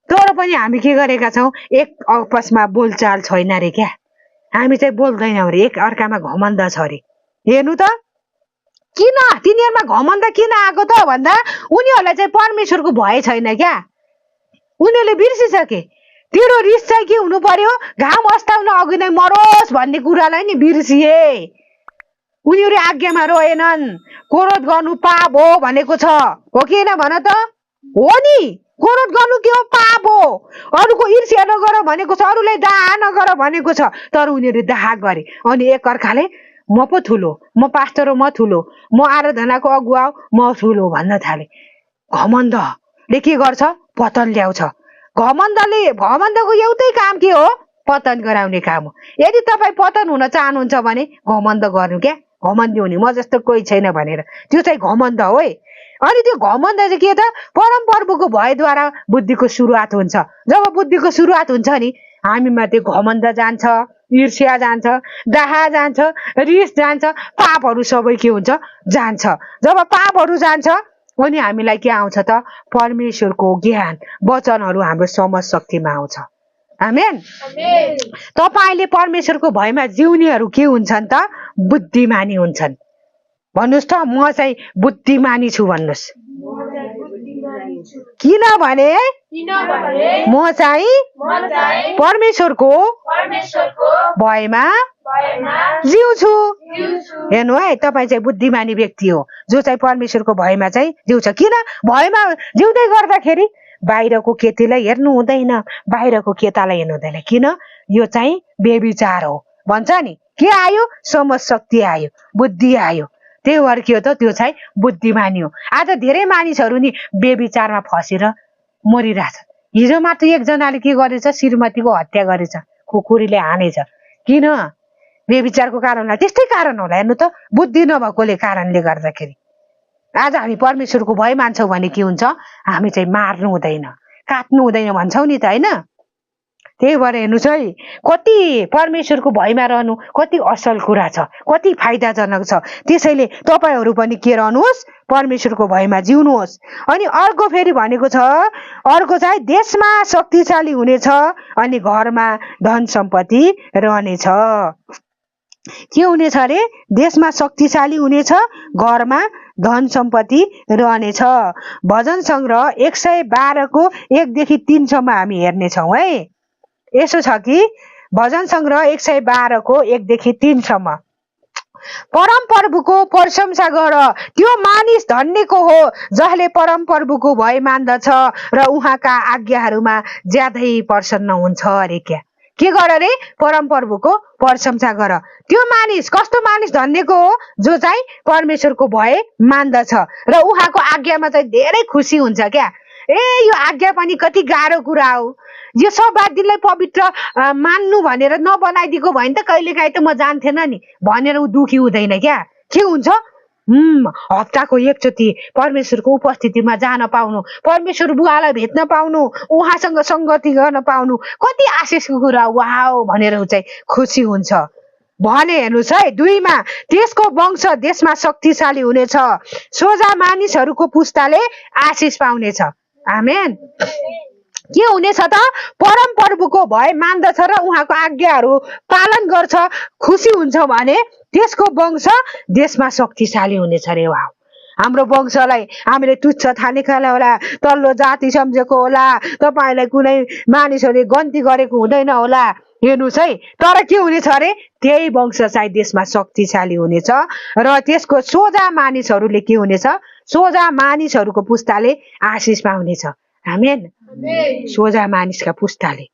तर पनि हामी के गरेका छौँ एक आपसमा बोलचाल छैन रे क्या हामी चाहिँ बोल्दैनौँ रे एक अर्कामा घमण्ड छ रे हेर्नु त किन तिनीहरूमा घमण्ड किन आएको त भन्दा उनीहरूलाई चाहिँ परमेश्वरको भय छैन क्या उनीहरूले बिर्सिसके तेरो रिस चाहिँ के हुनु पर्यो घाम अस्ताउन अघि नै मरोस् भन्ने कुरालाई नि बिर्सिए उनीहरू आज्ञामा रहेनन् क्रोध गर्नु पाप हो भनेको छ हो कि हैन भन त हो नि क्रोध गर्नु के हो पाप हो अरूको ईर्ष्या नगर भनेको छ अरूलाई दाह नगर भनेको छ तर उनीहरूले दाह गरे अनि एक अर्काले म पो ठुलो म पास्टर हो म ठुलो म आराधनाको अगुवा म ठुलो भन्न थाले घमण्डले के गर्छ पतन ल्याउँछ घमण्डको एउटै काम के हो पतन गराउने काम हो यदि तपाईँ पतन हुन चाहनुहुन्छ भने घमण्ड गर्नु क्या घमण्डी हुने म जस्तो कोही छैन भनेर त्यो चाहिँ घमण्ड हो है अनि त्यो घमण्ड चाहिँ के त परम प्रभुको भयद्वारा बुद्धिको सुरुवात हुन्छ जब बुद्धिको सुरुवात हुन्छ नि हामीमा त्यो घमण्ड जान्छ ईर्ष्या जान्छ दाह जान्छ रिस जान्छ पापहरू सबै के हुन्छ जान्छ जब पापहरू जान्छ अनि हामीलाई के आउँछ त परमेश्वरको ज्ञान वचनहरू हाम्रो समझ शक्तिमा आउँछ आमेन तपाईले परमेश्वरको भयमा जिउनेहरू के हुन्छन् त बुद्धिमानी हुन्छन् भन्नुस् त म चाहिँ बुद्धिमानी छु भन्नुस् किनभने म चाहिँ परमेश्वरको भयमा जिउँछु हेर्नु है तपाईँ चाहिँ बुद्धिमानी व्यक्ति हो जो चाहिँ परमेश्वरको भयमा चाहिँ जिउँछ किन भयमा जिउँदै गर्दाखेरि बाहिरको केटीलाई हेर्नु हुँदैन बाहिरको केटालाई हेर्नु हुँदैन किन यो चाहिँ बेविचार हो भन्छ नि के आयो समझ शक्ति आयो बुद्धि आयो त्यही भएर के हो त त्यो चाहिँ बुद्धिमानी हो आज धेरै मानिसहरू नि बेविचारमा फसेर मरिरहेछ हिजो मात्र एकजनाले के गरेछ श्रीमतीको हत्या गरेछ खुकुरीले हानेछ किन बेविचारको कारणलाई त्यस्तै कारण होला हेर्नु त बुद्धि नभएकोले कारणले गर्दाखेरि आज हामी परमेश्वरको भय मान्छौँ भने के हुन्छ हामी चाहिँ मार्नु हुँदैन काट्नु हुँदैन भन्छौँ नि त होइन त्यही भएर हेर्नुहोस् है कति परमेश्वरको भयमा रहनु कति असल कुरा छ कति फाइदाजनक छ त्यसैले तपाईहरू पनि के रहनुहोस् परमेश्वरको भयमा जिउनुहोस् अनि अर्को फेरि भनेको छ अर्को चाहिँ देशमा शक्तिशाली हुनेछ अनि घरमा धन सम्पत्ति रहनेछ के हुनेछ अरे देशमा शक्तिशाली हुनेछ घरमा धन सम्पत्ति रहनेछ भजन संग्रह 112 को 1 देखि 3 सम्म हामी हेर्नेछौँ है यसो छ कि भजन संग्रह 112 को 1 देखि 3 सम्म परम प्रभुको प्रशंसा गर, त्यो मानिस धन्यको हो जसले परम प्रभुको भय मान्दछ र उहाँका आज्ञाहरूमा ज्यादै प्रसन्न हुन्छ अरे। के गर रे? परम प्रभुको प्रशंसा गर। त्यो मानिस कस्तो मानिस धन्यको हो? जो चाहिँ परमेश्वरको भय मान्दछ र उहाँको आज्ञामा चाहिँ धेरै खुसी हुन्छ क्या। यो आज्ञा पनि कति गाह्रो कुरा हो। यो सब दिनलाई पवित्र मान्नु भनेर नबनाइदिएको भयो नि त कहिलेकाहीँ त म जान्थेन नि भनेर ऊ दुखी हुँदैन क्या। के हुन्छ? हप्ताको एकचोटि परमेश्वरको उपस्थितिमा जान पाउनु, परमेश्वर बुवालाई भेट्न पाउनु, उहाँसँग संगति गर्न पाउनु कति आशिषको कुरा। वाउ भनेर ऊ चाहिँ खुसी हुन्छ भने हेर्नुहोस् है। 2 मा त्यसको वंश देशमा शक्तिशाली हुनेछ, सोझा मानिसहरूको पुस्ताले आशिष पाउनेछ। आमेन। के हुनेछ त? परम प्रभुको भय मान्दछ र उहाँको आज्ञाहरू पालन गर्छ, खुसी हुन्छ भने त्यसको वंश देशमा शक्तिशाली हुनेछ रे। वाह, हाम्रो वंशलाई हामीले तुच्छ ठानेको होला, तल्लो जाति सम्झेको होला, तपाईलाई कुनै मानिसहरूले गन्ती गरेको हुँदैन होला। हेर्नुहोस् है, तर के हुनेछ अरे? त्यही वंश चाहिँ देशमा शक्तिशाली हुनेछ र त्यसको सोझा मानिसहरूले के हुनेछ? सोझा मानिसहरूको पुस्ताले आशिष पाउनेछ। आमेन। सोझा मानिसका पुस्ताले।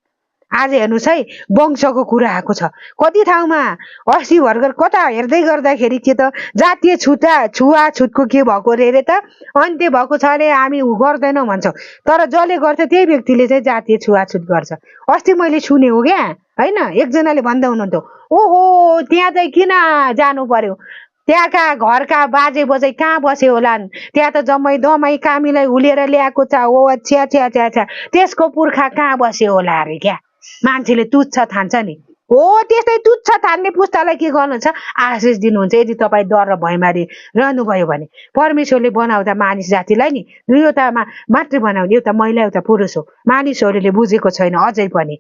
आज हेर्नुहोस् है, वंशको कुरा आएको छ कति ठाउँमा। अस्ति भर्खर कता हेर्दै गर्दाखेरि के त जातीय छुवाछुतको के भएको रे त अन्त्य भएको छ अरे, हामी गर्दैनौँ भन्छौँ। तर जसले गर्छ त्यही व्यक्तिले चाहिँ जातीय छुवाछुत गर्छ। अस्ति मैले सुने हो क्या, होइन? एकजनाले भन्दै हुनुहुन्थ्यो, ओहो त्यहाँ चाहिँ किन जानु पर्यो, त्यहाँका घरका बाजे बजै कहाँ बसे होलान्, त्यहाँ त जम्मै दमाई कामीलाई हुलेर ल्याएको छ। ओ छ्या छ्या छ्या छ्या, त्यसको पुर्खा कहाँ बसे होला अरे। क्या मान्छेले तुच्छ ठान्छ नि। हो, त्यस्तै तुच्छ ठान्ने पुस्तालाई के गर्नुहुन्छ? आशिष दिनुहुन्छ। यदि तपाईँ डर र भयमारी रहनुभयो भने परमेश्वरले बनाउँदा मानिस जातिलाई नि दुईवटामा मात्रै बनाउने, एउटा महिला एउटा पुरुष हो। मानिसहरूले बुझेको छैन अझै पनि।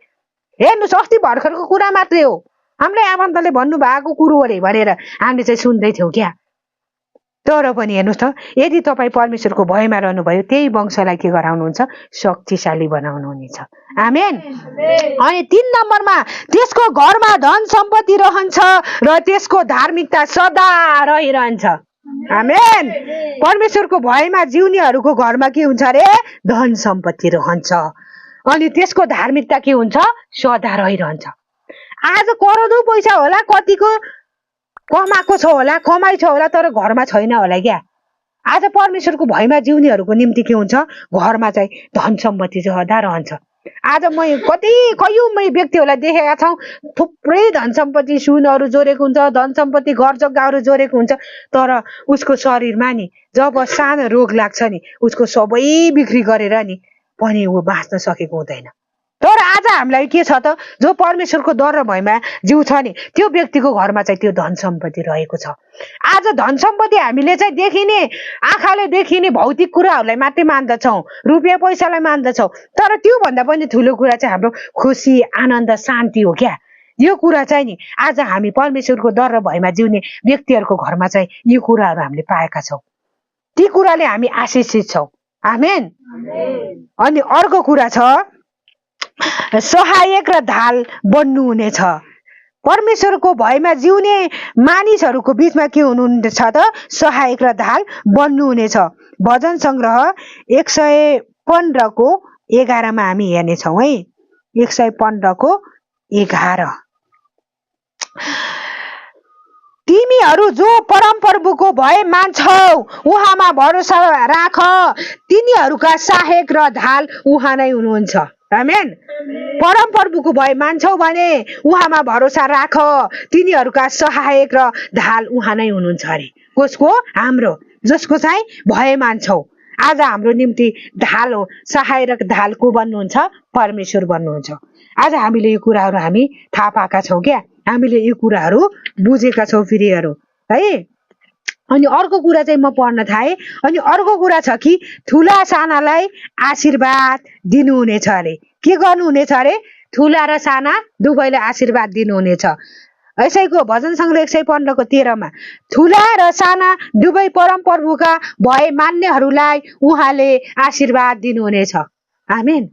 हेर्नुहोस्, अस्ति भर्खरको कुरा मात्रै हो, हामीले आफन्तले भन्नुभएको कुरो अरे भनेर हामीले चाहिँ सुन्दै थियौँ क्या। तर पनि हेर्नुहोस् त, यदि तपाईँ परमेश्वरको भयमा रहनुभयो त्यही वंशलाई के गराउनुहुन्छ? शक्तिशाली बनाउनुहुनेछ। आमेन। अनि 3 नम्बरमा त्यसको घरमा धन सम्पत्ति रहन्छ र त्यसको धार्मिकता सदा रहिरहन्छ। आमेन। परमेश्वरको भयमा जिउनेहरूको घरमा के हुन्छ अरे? धन सम्पत्ति रहन्छ अनि त्यसको धार्मिकता के हुन्छ? सदा रहिरहन्छ। आज करोडौँ पैसा होला, कतिको कमाएको छ होला, कमाइ छ होला, तर घरमा छैन होला क्या। आज परमेश्वरको भयमा जिउनेहरूको निम्ति के हुन्छ? घरमा चाहिँ धन सम्पत्ति सदा रहन्छ। आज म कयौँ व्यक्तिहरूलाई देखेका छौँ, थुप्रै धन सम्पत्ति, सुनहरू जोडेको हुन्छ, धन सम्पत्ति, घर जग्गाहरू जोडेको हुन्छ, तर उसको शरीरमा नि जब सानो रोग लाग्छ नि उसको सबै बिक्री गरेर नि पनि ऊ बाँच्न सकेको हुँदैन। तर आज हामीलाई के छ त? जो परमेश्वरको डर र भयमा जिउ छ नि त्यो व्यक्तिको घरमा चाहिँ त्यो धन सम्पत्ति रहेको छ। आज धन सम्पत्ति हामीले चाहिँ देखिने, आँखाले देखिने भौतिक कुराहरूलाई मात्रै मान्दछौँ, रुपियाँ पैसालाई मान्दछौँ, तर त्योभन्दा पनि ठुलो कुरा चाहिँ हाम्रो खुसी, आनन्द, शान्ति हो क्या। यो कुरा चाहिँ नि आज हामी परमेश्वरको डर र भयमा जिउने व्यक्तिहरूको घरमा चाहिँ यो कुराहरू हामीले पाएका छौँ। ती कुराले हामी आशिषित छौँ। आमेन। अनि अर्को कुरा छ, सहायक र ढाल बन्नुहुनेछ। परमेश्वरको भयमा जिउने मानिसहरूको बीचमा के हुनुहुनेछ त? सहायक र ढाल बन्नुहुनेछ। भजन संग्रह 115 को 11 मा हामी हेर्नेछौँ है। 115 को 11। तिमीहरू जो परम प्रभुको भय मान्छौ, उहाँमा भरोसा राख, तिनीहरूका सहायक र ढाल उहाँ नै हुनुहुन्छ। आमेन। परम प्रभुको भय मान्छौ भने उहाँमा भरोसा राख, तिनीहरूका सहायक र ढाल उहाँ नै हुनुहुन्छ अरे। कसको? हाम्रो, जसको चाहिँ भय मान्छौ। आज हाम्रो निम्ति ढाल हो, सहायक ढाल को बन्नुहुन्छ? परमेश्वर बन्नुहुन्छ। आज हामीले यो कुराहरू हामी थाहा पाएका छौँ क्या, हामीले यो कुराहरू बुझेका छौँ फेरिहरू है। अनि अर्को कुरा चाहिँ म पढ्न थालेँ। अनि अर्को कुरा छ कि ठुला सानालाई आशीर्वाद दिनुहुनेछ अरे। के गर्नुहुनेछ अरे? ठुला र साना दुवैलाई आशीर्वाद दिनुहुनेछ। यसैको भजन संग्रह 115 को 13 मा ठुला र साना दुवै परम प्रभुका भय मान्नेहरूलाई उहाँले आशीर्वाद दिनुहुनेछ। आमेन।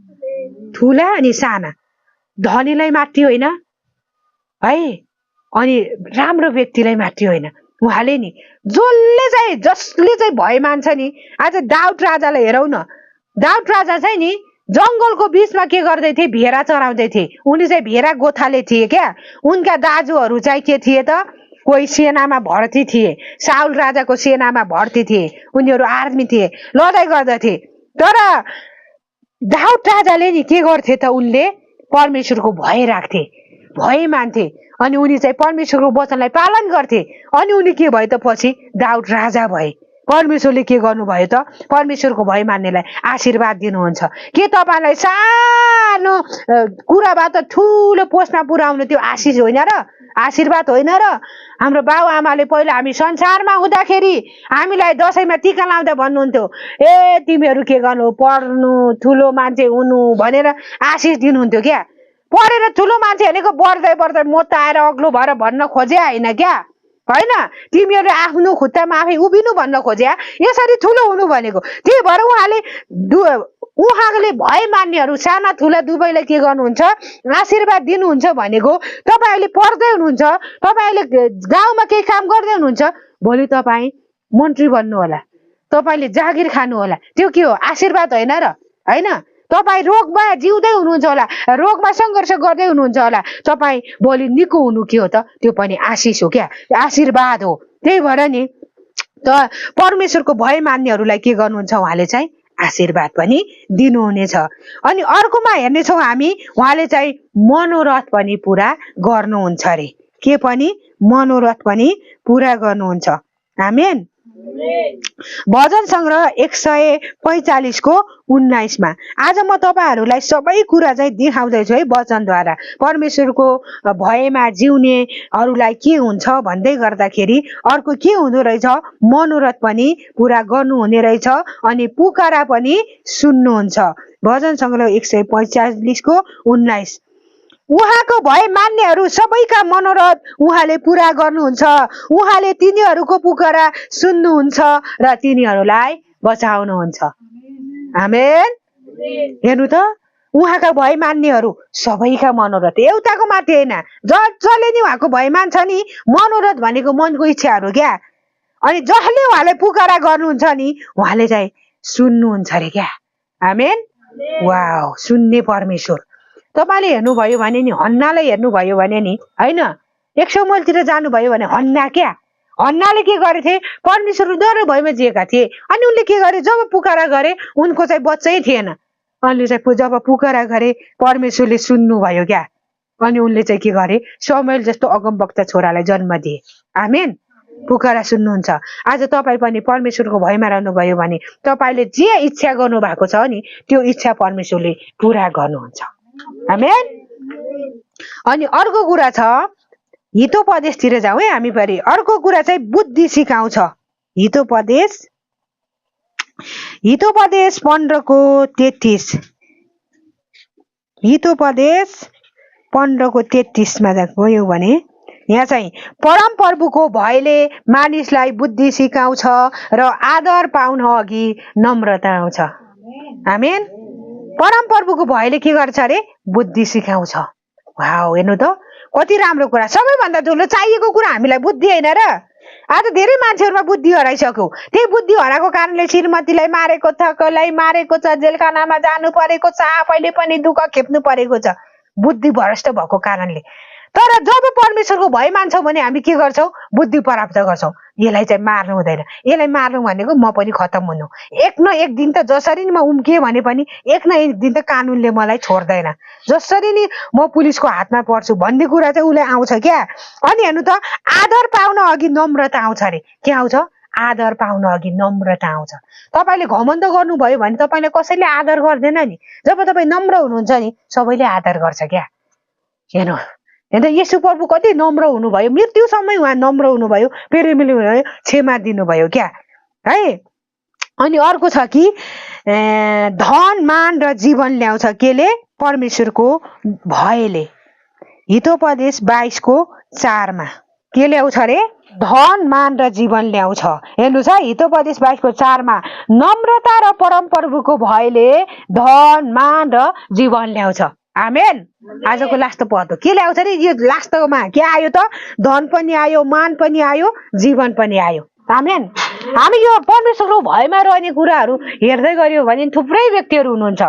ठुला अनि साना धनीलाई मात्रै होइन है, अनि राम्रो व्यक्तिलाई मात्रै होइन, उहाँले नि जसले चाहिँ भय मान्छ नि। आज दाउद राजालाई हेरौँ न, दाउद राजा चाहिँ नि जङ्गलको बिचमा के गर्दै थिए, भेडा चराउँदै थिए। उनी चाहिँ भेडा गोठाले थिए क्या। उनका दाजुहरू चाहिँ के थिए त, कोही सेनामा भर्ती थिए, साउल राजाको सेनामा भर्ती थिए, उनीहरू आर्मी थिए, लडाइँ गर्दथे। तर दाउद राजाले नि के गर्थे त, उनले परमेश्वरको भय राख्थे, भय मान्थे, अनि उनी चाहिँ परमेश्वरको वचनलाई पालन गर्थे। अनि उनी के भयो त, पछि दाउद राजा भए। परमेश्वरले के गर्नुभयो त, परमेश्वरको भय मान्नेलाई आशीर्वाद दिनुहुन्छ। के तपाईँलाई सानो कुराबाट ठुलो पोस्टमा पुर्याउनु त्यो आशिष होइन र, आशीर्वाद होइन र? हाम्रो बाउ आमाले पहिला हामी संसारमा हुँदाखेरि हामीलाई दसैँमा टिका लाउँदा भन्नुहुन्थ्यो, ए तिमीहरू के गर्नु, पढ्नु, ठुलो मान्छे हुनु भनेर आशिष दिनुहुन्थ्यो क्या। पढेर ठुलो मान्छे भनेको बढ्दै बढ्दै मोटाएर अग्लो भएर भन्न खोजे होइन क्या, होइन? तिमीहरू आफ्नो खुट्टामा आफै उभिनु भन्न खोजे, यसरी ठुलो हुनु भनेको। त्यही भएर उहाँले भय मान्नेहरू साना ठुला दुवैलाई के गर्नुहुन्छ, आशीर्वाद दिनुहुन्छ भनेको। तपाईँ अहिले पढ्दै हुनुहुन्छ, तपाईँ अहिले गाउँमा केही काम गर्दै हुनुहुन्छ, भोलि तपाईँ मन्त्री बन्नु होला, तपाईँले जागिर खानु होला, त्यो के हो, आशीर्वाद होइन र? होइन? तपाईँ रोगमा जिउँदै हुनुहुन्छ होला, रोगमा सङ्घर्ष गर्दै हुनुहुन्छ होला, तपाईँ भोलि निको हुनु के हो त, त्यो पनि आशिष हो क्या, आशीर्वाद हो। त्यही भएर नि त परमेश्वरको भय मान्नेहरूलाई के गर्नुहुन्छ, उहाँले चाहिँ आशीर्वाद पनि दिनुहुनेछ। अनि अर्कोमा हेर्नेछौँ हामी, उहाँले चाहिँ मनोरथ पनि पुरा गर्नुहुन्छ अरे। के पनि? मनोरथ पनि पुरा गर्नुहुन्छ। आमेन। भजन सङ्ग्रह 145 को 19 मा आज म तपाईहरुलाई सबै कुरा चाहिँ देखाउँदैछु है वचनद्वारा। परमेश्वरको भयमा जिउनेहरूलाई के हुन्छ भन्दै गर्दाखेरि अर्को के हुँदो रहेछ, मनोरथ पनि पूरा गर्नुहुने रहेछ अनि पुकारा पनि सुन्नुहुन्छ। भजन सङ्ग्रह 145 को 19। उहाँको भय मान्नेहरू सबैका मनोरथ उहाँले पूरा गर्नुहुन्छ। उहाँले तिनीहरूको पुकारा सुन्नुहुन्छ र तिनीहरूलाई बचाउनुहुन्छ। आमेन। हेर्नु त, उहाँका भय मान्नेहरू सबैका मनोरथ, एउटाको मात्रै होइन, जसले नि उहाँको भय मान्छ नि, मनोरथ भनेको मनको इच्छाहरू क्या। अनि जसले उहाँले पुकारा गर्नुहुन्छ नि, उहाँले चाहिँ सुन्नुहुन्छ अरे क्या। आमेन। वाउ, सुन्ने परमेश्वर। तपाईले हेर्नुभयो भने नि, हन्नालाई हेर्नुभयो भने नि, होइन, 1 शमूएलतिर जानुभयो भने हन्ना क्या, हन्नाले के गरेथे, परमेश्वर डर भयमा जिएका थिए। अनि उनले के गरे, जब पुकारा गरे उनको चाहिँ बच्चै थिएन। अनि चाहिँ जब पुकारा गरे परमेश्वरले सुन्नुभयो क्या। अनि उनले चाहिँ के गरे, शमूएल जस्तो अगमवक्ता छोरालाई जन्म दिए। आमेन। पुकारा सुन्नुहुन्छ। आज तपाईँ पनि परमेश्वरको भयमा रहनुभयो भने तपाईले जे इच्छा गर्नु भएको छ नि, त्यो इच्छा परमेश्वरले पुरा गर्नुहुन्छ। आमेन। अनि अर्को कुरा छ, हितोपदेशतिर जाउँ है हामी पनि। अर्को कुरा चाहिँ बुद्धि सिकाउँछ। हितोपदेश 15 को 33। हितोपदेश 15 को 33 मा गयौँ भने यहाँ चाहिँ परम प्रभुको भयले मानिसलाई बुद्धि सिकाउँछ र आदर पाउन अघि नम्रता आउँछ। आमेन। परम प्रभुको भयले के गर्छ अरे, बुद्धि सिकाउँछ। वाउ, हेर्नु त कति राम्रो कुरा। सबैभन्दा ठुलो चाहिएको कुरा हामीलाई बुद्धि होइन र? आज धेरै मान्छेहरुमा बुद्धि हराइसक्यो। त्यही बुद्धि हराएको कारणले श्रीमतीलाई मारेको छ, कसलाई मारेको छ, जेलखानामा जानु परेको छ, आफैले पनि दुःख खेप्नु परेको छ, बुद्धि भ्रष्ट भएको कारणले। तर जब परमेश्वरको भय मान्छौँ भने हामी के गर्छौँ, बुद्धि प्राप्त गर्छौँ। यसलाई चाहिँ मार्नु हुँदैन, यसलाई मार्नु भनेको म पनि खतम हुनु। एक न एक दिन त जसरी नि म उम्किएँ भने पनि एक न एक दिन त कानुनले मलाई छोड्दैन, जसरी नि म पुलिसको हातमा पर्छु भन्ने कुरा चाहिँ उसले आउँछ क्या। अनि हेर्नु त, आदर पाउन अघि नम्रता आउँछ अरे। के आउँछ? आदर पाउन अघि नम्रता आउँछ। तपाईले घमण्ड गर्नुभयो भने तपाईलाई कसैले आदर गर्दैन नि। जब तपाईँ नम्र हुनुहुन्छ नि, सबैले आदर गर्छ क्या। हेर्नु, येशू प्रभु कति नम्र हुनुभयो, मृत्युसम्म उहाँ नम्र हुनुभयो, प्रेमिलो हुनुभयो, क्षमा दिनुभयो क्या है। अनि अर्को छ कि धन मान र जीवन ल्याउँछ। केले? परमेश्वरको भयले। हितोपदेश 22 को 4 मा के ल्याउँछ अरे? धन मान र जीवन ल्याउँछ। हेर्नु छ, हितोपदेश 22 को 4 मा नम्रता र परम प्रभुको भयले धन मान र जीवन ल्याउँछ। आमेन। आजको लास्ट पद के ल्याउँछ नि यो लास्टमा के आयो त धन पनि आयो मान पनि आयो जीवन पनि आयो आमेन। हामी यो परमेश्वरको भयमा रहने कुराहरू हेर्दै गऱ्यौँ भने थुप्रै व्यक्तिहरू हुनुहुन्छ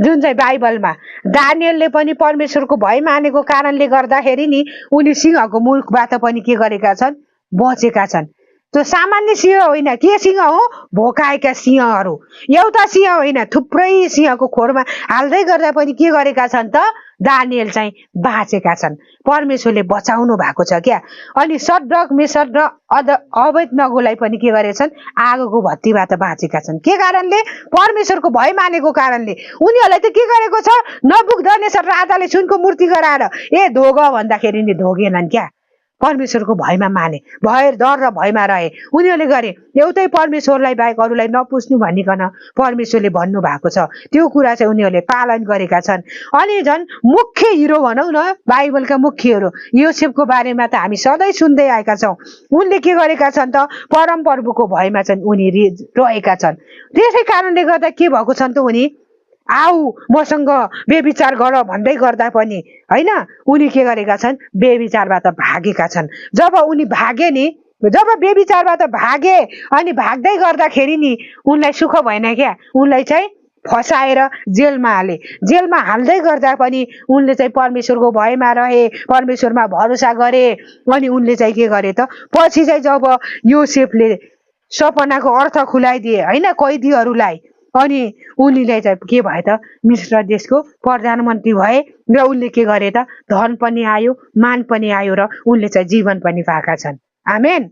जुन चाहिँ बाइबलमा दानियलले पनि परमेश्वरको भय मानेको कारणले गर्दाखेरि नि उनी सिंहको मुखबाट पनि के गरेका छन् बचेका छन्। त्यो सामान्य सिंह होइन के सिंह हो भोकाएका सिंहहरू एउटा सिंह होइन थुप्रै सिंहको खोरमा हाल्दै गर्दा पनि के गरेका छन् त दानियल चाहिँ बाँचेका छन् परमेश्वरले बचाउनु भएको छ क्या। अनि सद्रक मेसक र अबेदनगोलाई पनि के गरेछन् आगोको भट्टीबाट बाँचेका छन् के कारणले परमेश्वरको भय मानेको कारणले। उनीहरूलाई त के गरेको छ नबुकदनेस्सर राजाले सुनको मूर्ति गराएर ए धोग भन्दाखेरि नि धोगेनन् क्या परमेश्वरको भयमा माने भय डर र भयमा रहे उनीहरूले गरे एउटै परमेश्वरलाई बाहेक अरूलाई नपुज्नु भनिकन परमेश्वरले भन्नु भएको छ त्यो कुरा चाहिँ उनीहरूले पालन गरेका छन्। अनि झन् मुख्य हिरो भनौँ न बाइबलका मुख्य हिरो योसेफको बारेमा त हामी सधैँ सुन्दै आएका छौँ उनले के गरेका छन् त परमप्रभुको भयमा चाहिँ उनी रहेका छन्। त्यसै कारणले गर्दा के भएको छन् त उनी आऊ मसँग बेविचार गर भन्दै गर्दा पनि होइन उनी के गरेका छन् बेविचारबाट भागेका छन्। जब उनी भागे नि जब बेविचारबाट भागे अनि भाग्दै गर्दाखेरि नि उनलाई सुख भएन क्या उनलाई चाहिँ फसाएर जेलमा हाले जेलमा हाल्दै गर्दा पनि उनले चाहिँ परमेश्वरको भयमा रहे परमेश्वरमा भरोसा गरे अनि उनले चाहिँ के गरे त पछि चाहिँ जब योसेफले सपनाको अर्थ खुलाइदिए होइन कैदीहरूलाई अनि उनीले चाहिँ के भए त मिस्र देशको प्रधानमन्त्री भए र उनले के गरे त धन पनि आयो मान पनि आयो र उनले चाहिँ जीवन पनि पाएका छन् आमेन।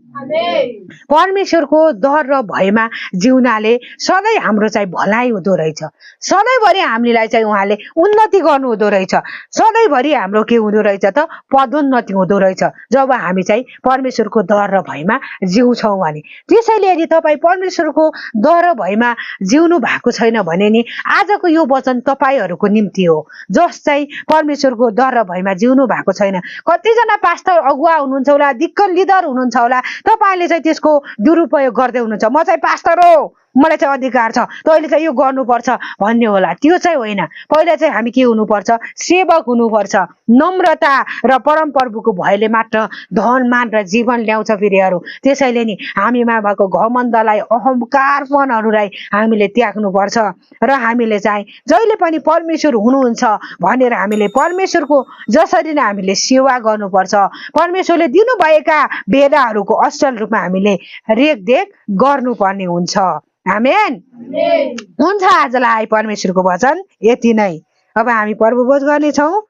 परमेश्वरको डर र भयमा जिउनाले सधैँ हाम्रो चाहिँ भलाइ हुँदो रहेछ सधैँभरि हामीलाई चाहिँ उहाँले उन्नति गर्नु हुँदो रहेछ सधैँभरि हाम्रो के हुँदो रहेछ त पदोन्नति हुँदो रहेछ जब हामी चाहिँ परमेश्वरको डर र भयमा जिउँछौँ भने। त्यसैले यदि तपाईँ परमेश्वरको डर र भयमा जिउनु भएको छैन भने नि आजको यो वचन तपाईँहरूको निम्ति हो जस चाहिँ परमेश्वरको डर र भयमा जिउनु भएको छैन। कतिजना पास्टर अगुवा हुनुहुन्छ होला दिक्क लिडर हुनुहुन्छ होला तपाईँले चाहिँ त्यसको दुरुपयोग गर्दै हुनुहुन्छ म चाहिँ पास्टर हो मलाई चाहिँ अधिकार छ तैँले चाहिँ यो गर्नुपर्छ भन्ने होला त्यो चाहिँ होइन। पहिला चाहिँ हामी के हुनुपर्छ सेवक हुनुपर्छ नम्रता र परमप्रभुको भयले मात्र धन मान र जीवन ल्याउँछ फेरिहरू। त्यसैले नि हामीमा भएको घमण्डलाई अहङ्कारपनहरूलाई हामीले त्याग्नुपर्छ र हामीले चाहिँ जहिले पनि परमेश्वर हुनुहुन्छ भनेर हामीले परमेश्वरको जसरी नै हामीले सेवा गर्नुपर्छ परमेश्वरले दिनुभएका भेडाहरूको असल रूपमा हामीले रेखदेख गर्नुपर्ने हुन्छ आमेन। हुन्छ आजलाई परमेश्वरको वचन यति नै। अब हामी प्रभु भोज गर्नेछौँ।